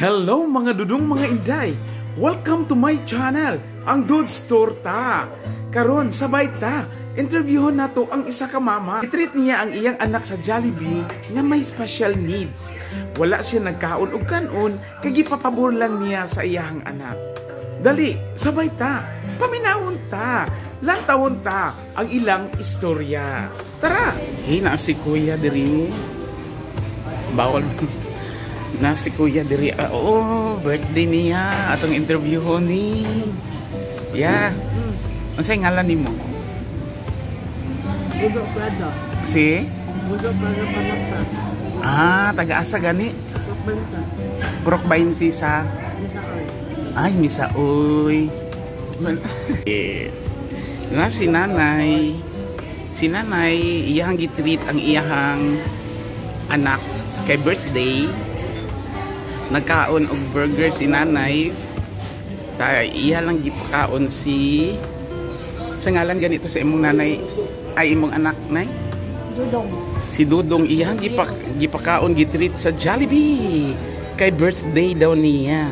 Hello, mga dudong, mga inday! Welcome to my channel, ang Dudes Torta. Karon sabay ta, interviewon nato ang isa ka mama. I-treat niya ang iyang anak sa Jollibee nga may special needs. Wala siya nagkaon og kanon kay gipapabor lang niya sa iyang anak. Dali, sabay ta, paminawon ta, lantawon ta ang ilang istorya. Tara! Hey, naa si Kuya diri. Bawal na si Kuya diri. Ah, oo, birthday niya. Atong interview ni. Yeah. Unsay ngalan nimo? Budo Prado. Si? Budo Prado Panakta. Ah, taga-asa gani? Banta. Purok 20 sa Misaoy. Ay, Misaoy. Eh, na si nanay. Si nanay, iyahang gitreat ang iyahang anak kay birthday. Nagkaon og burger si nanay. Ta iya lang gipakaon si, sa ngalan ganito sa imong nanay ay imong anak, nay? Dudong. Si Dudong, iyang gipakaon, gitreat sa Jollibee kay birthday daw niya.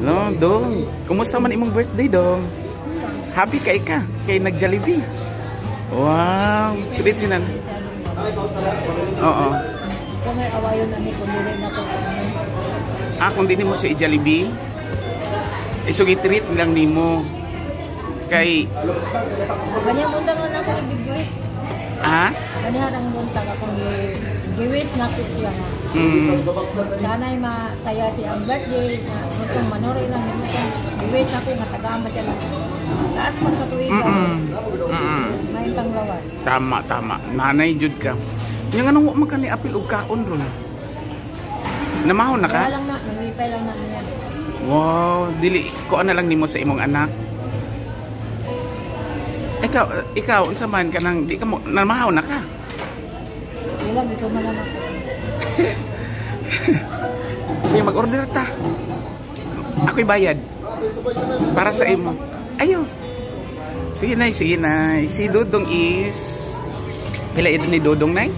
No, Dong? Kumusta man imong birthday, Dong? Happy kay ka kay nag Jollibee? Wow, treat si nanay. Oo. Kung may awayon na ni kung dili na ko. Ah, kung di nimo siya i-Jollibee, eh, so gitreat lang nimo kay Kanya buntag na ako i-giwit. Ah? Kanya ang buntag akong i-giwit na ko siya nga. Sana'y masaya si ang birthday na mutong manoroy lang nimo kung giwit na ko nga tagama siya lang. Taas pa sa tuig. May panglawas. Tama, tama. Nanay jud ka. Nya nganong wa man ka ni apil og kaon ron? Namahon na ka? Wala lang na, nangipay lang na niya. Wow, dili ko na lang nimo sa imong anak. Ikaw, ikaw unsa man kanang di ka mo namahaw na ka? Wala, dito man lang ako. Sige, mag-order ta. Ako'y bayad. Para sa imo. Ayo. Sige, nay, sige, nay. Si Dudong is pila edad ni Dudong, nay?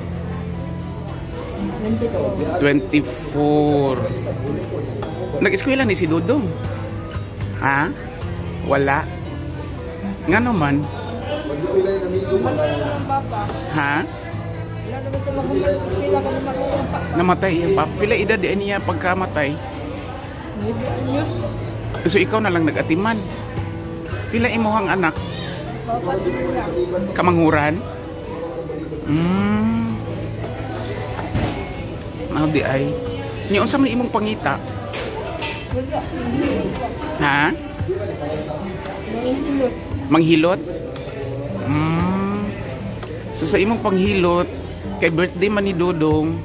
24. 24. Nag-eskwela ni si Dudong? Ha? Wala. Nga naman. Ha? Namatay iyang papa. Pila edad di niya pagkamatay? So ikaw na lang nag-atiman. Pila imuhang anak? Kamanghuran? Mao di ay. Ni unsa man imong pangita? Ha? Manghilot? So sa imong panghilot, kay birthday man ni Dodong,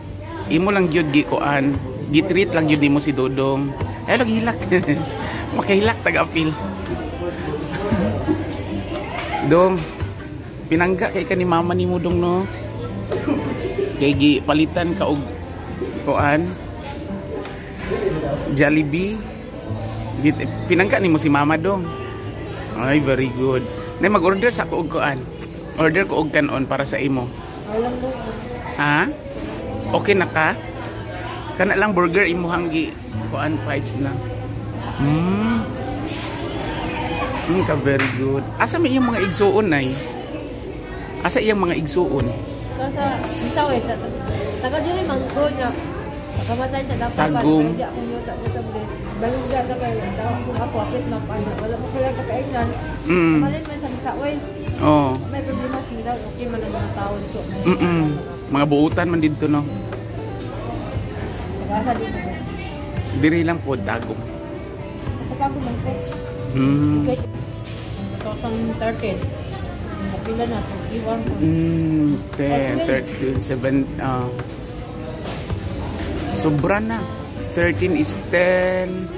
imo lang gyud gikuan, gitreat lang gyud nimo si Dodong. Ay lang hilak. Makahilak taga-apil. Dong, pinangga kay ka ni mama nimo, Dong, no? Kay gi palitan ka og kuan, Jollibee. Pinangga nimo si mama, Dong. Ay, very good. Nay, mag-order sa ako og kuan. Order ko og kanon para sa imo. Ha? Okay na ka? Kana lang burger imuhang gi kuan fights na. Ka very good. Asa may iyang mga igsuon, nay? Asa iyang mga igsuon? Sa Misaoy, taga dili man ko niya. Pagkamatay sa dapat. Tagum. Kaya akong yuta ko sa balungga na kayo. Tawag ko ako, apit na pa. Wala mo kaya kakaingan. Malin man sa Misaoy. Oh. May problema sa Misaoy. Okay man ang mga tao dito. Mga buutan man dito, no. Pag-asa dito. Diri lang po Tagum. Ako man ko. Okay. 2013. Pila na, 21 ko. 10, 13, 7, sobra na. 13 is 10,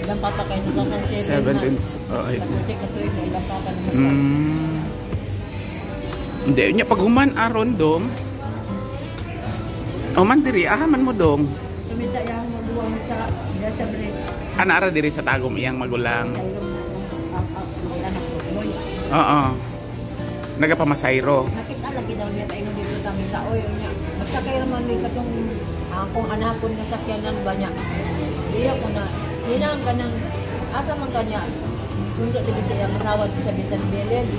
Ilang papa kayo 2007 na. 7, oh, ay. Kasi katuig na ilang papa naman. Hindi, nya pag human aron, Dong. Human diri, aha man mo, Dong? Tumita yang magulang sa ila sa break. Ana ara diri sa Tagum iyang magulang. Sa ilong na anak ko. Boy. Oo. Nagapamasayro. Nakita lagi daw niya tayo dito sa Misaoy niya. Basta kayo naman may katong Akong anak ko nga sakyanan ba niya. Iya ko na hinang kanang asa man kanya. Tunda lagi siya ang asawa sa bisan village.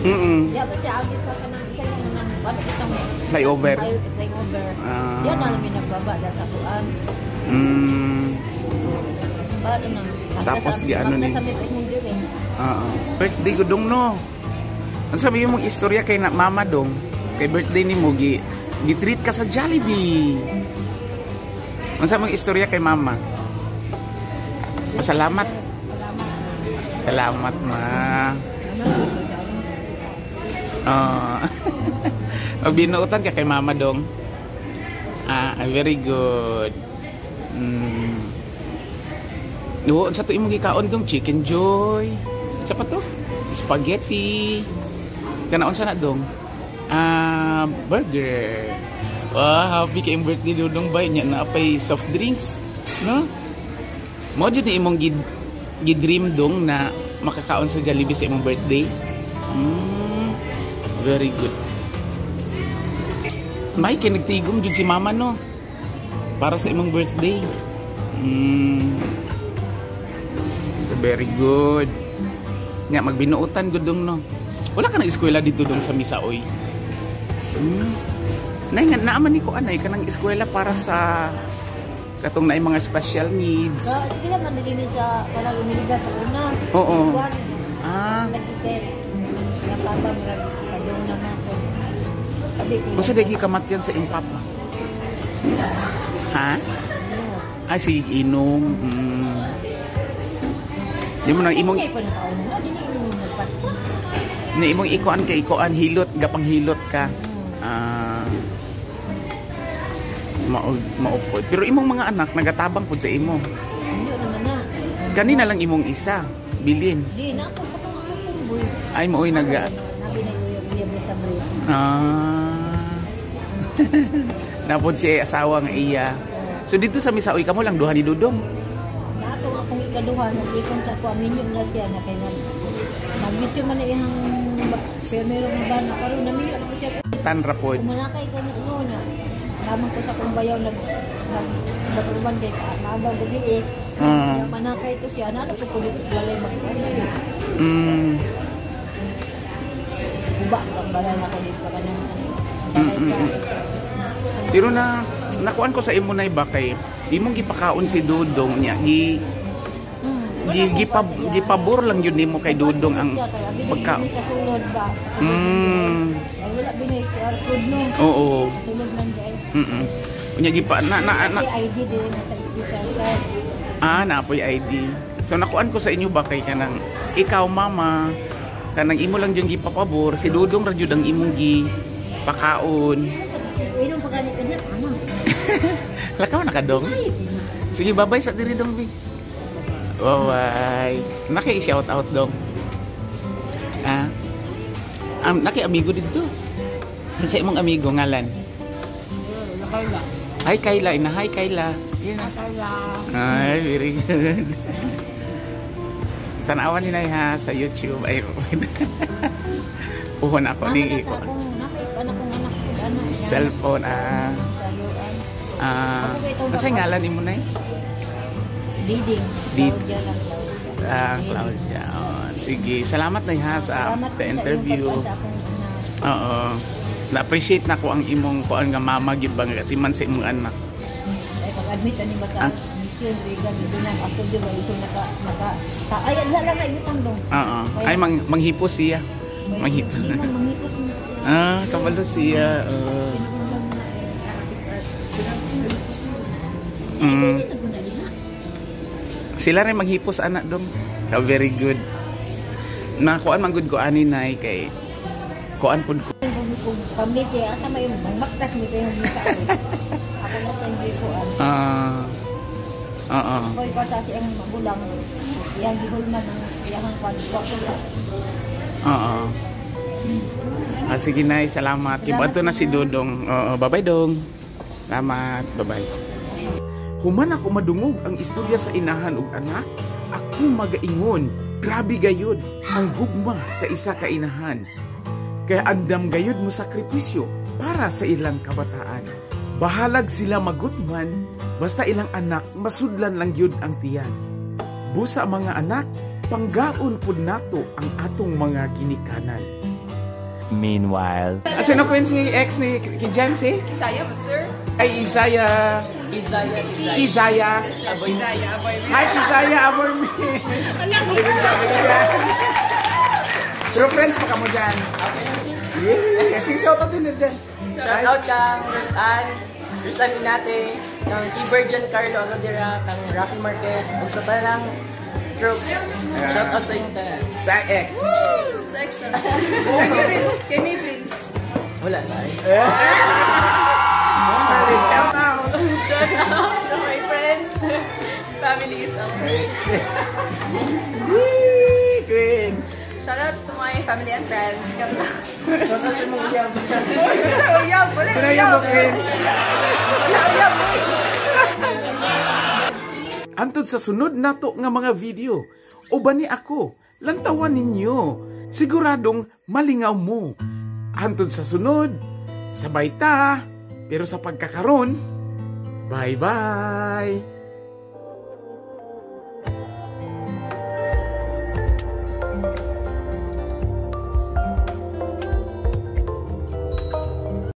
Ya ba siya agi sa kanang siya nga nang ano itang Flyover. Ay, flyover. Ah. Yan na lang yung nagbaba da sa kuan. Paano nang Tapos giano ni? Sa may passenger eh. Oo. Birthday ko dong, no. Ang sabi mong istorya kay na mama dong, kay birthday ni mo gi gi-treat ka sa Jollibee. Ang sabi mong istorya kay mama? Pasalamat. Salamat. Salamat, ma. Oh. Binuutan ka kay mama dong. Ah, very good. Oo, sa to imong gikaon dong, chicken joy. Sa pa to? Spaghetti. Kanaon sa na dong? Ah, burger. Wow, happy kay birthday dudong bay nya na apay soft drinks, no? Mo jud ni imong gi-dream dong na makakaon sa Jollibee sa imong birthday. Very good. May kay nagtigom jud si mama, no? Para sa imong birthday. Very good. Nya magbinuotan gud dong, no. Wala ka nang eskwela dito dong sa Misaoy? Nay nga naaman ni ko anay kanang eskwela para sa katong naay mga special needs. Sa sige lang man din sa wala umiliga sa una. Oo. Kuan, Ah, lagi kay yung papa murag padung na ako. Sabi ko. Unsa dagi kamatyan sa imong papa? Ha? No. Ay, sige, inom. Di mo nang imong Hindi ko nakaon na, dili mo nagpasko. Ni imong ikuan kay ikuan hilot, gapang hilot ka. Ah. Mao maupod. Pero imong mga anak nagatabang pud sa imo. Hindi naman na. Kanina lang imong isa, bilin. Di na ako katong ako kong boy. Ay, maoy naga. Nabi na yung uyab sa break. Ah. Napod siya asawa nga iya. So dito sa Misaoy kamo lang duha ni Dudong? Na ako akong ikaduha nag-ikon sa ako aminyo na siya na kay nag nagmisyo man na iyang pero nga ba na karon namiyo ako siya. Tanra pod. Kumanakay ko na ano na. Lamang ko sa akong bayaw nag nag nagruban kay maaga gabi eh. Ah. Kaya manakay to siya na ko dito balay mag Uba ang balay na ko dito kanang balay sa Pero na nakuan ko sa imo na iba kay imong gipakaon si Dudong niya gi gi gipabor lang yun nimo kay Dudong ang pagka kasulod ba. Ay, wala binay QR code no. Oo. Kasulod lang dahil. Unya gipa na na, na Kasi ID din sa special card. Ah, naapoy ID. So nakuan ko sa inyo ba kay kanang ikaw mama kanang imo lang jud gipapabor si Dudong ra jud ang imong gi pakaon. Inom pa gani kanak ama. Lakaw na ka dong. Sige, bye-bye sa diri dong bi. Bye-bye. Naki shout out dong. Ah. Naki amigo dito. Sa imong amigo ngalan? Kayla. Hi Kayla, ina, hi Kayla. Yan. Kayla. Ay, very good. Tanawan ni Nay ha sa YouTube. Ay, puhon ako ni Sa akong anak kong anak ko ana. Cellphone ah. Ah, uh, ngalan nimo, Nay? Diding. Claudia lang. Claudia. Ah, Claudia. Oh, sige, salamat Nay ha sa Salamat the sa imong interview. pagkuhan sa akong anak. Oo. Na-appreciate na ko ang imong kuan nga mama gyud ba nga timan sa imong anak. Ay, pag-admit ani ba sa mission vegan dito na ako di ba iso naka naka ta, ay wala lang na ibutang dong. Oo. Ay, manghipos siya. Manghipos. Hindi man manghipos na siya. Ah, kabalo siya. Oo. Pinuulang na eh. Hindi na ko na diha. Sila rin maghipos anak dong. Ah, very good. Nakuan man gud ko ani nay kay kuan pud ko. Kung pamilya, asa may maktas mi kayo misa. Ako na sa hindi ko ah. Ah. Oo. Ako ikaw sa siyang magulang. Iyang gihulman ang iyang kwan. Wa ko sa. Oo. Ah, sige nay, salamat. Kibato na si Dudong. Oo, bye-bye dong. Salamat. Bye-bye. Human ako madungog ang istorya sa inahan ug anak, ako magaingon, grabe gayud ang gugma sa isa ka inahan. Kaya andam gayud mo sakripisyo para sa ilang kabataan. Bahalag sila magutman, basta ilang anak masudlan lang gyud ang tiyan. Busa, mga anak, panggaon pud nato ang atong mga ginikanan. Meanwhile. Asa na ko si ex ni ki Jan si? Isaya, sir. Ay, Isaiah. Isaiah, Isaiah. Isaiah. Isaya, aboy. Hi, Isaiah, aboy me. Pero friends pa kamo dyan. Yeah. Sige, shout out din na dyan. Shout out kang Rosan, Rosan Minate, kang Iber Giancarlo Alodera, kang Rafi Marquez, ug sa tanang troops. Shout out sa inyong tanan. Sa ex. Sa extra. Kay Maybrin. Wala na eh. Shout out. Shout out to my friends, families. Wee, Queen. Shout out to my family and friends. Ganda. Shout out sa mga uyab. Uyab, wala. Sino yung mo, Queen? Wala, uyab. Antod sa sunod nato nga mga video, uban ni ako, lantawan ninyo. Siguradong malingaw mo. Antod sa sunod, sabay ta. Pero sa pagkakaron, bye-bye!